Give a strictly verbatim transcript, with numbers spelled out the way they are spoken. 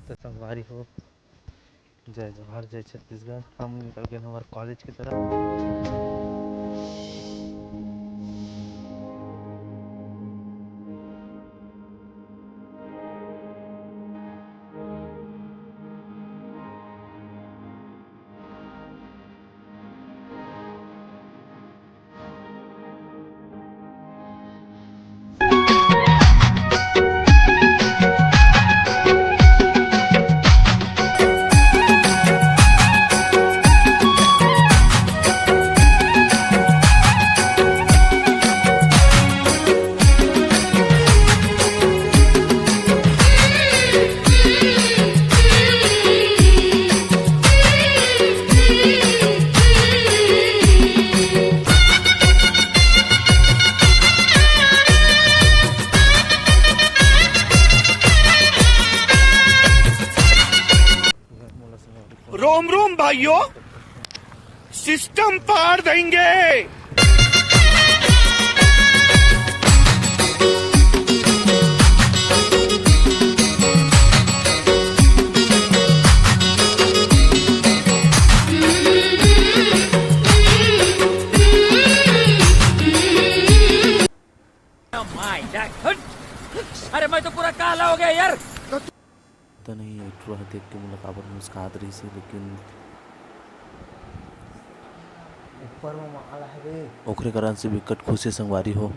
तो संगवारी हो, जय जोहार, जय छत्तीसगढ़। हम निकल गए हमारे कॉलेज की तरफ। रोम रोम भाइयों, सिस्टम पाड़ देंगे। अरे मैं तो पूरा काला हो गया यार। पता नहीं एक्टर ह देख के मोला काबर मुस्कात रहिस हे, लेकिन ऊपर में माला है बे। ओकरे कारण से बिकट खुश हे संगवारी हो।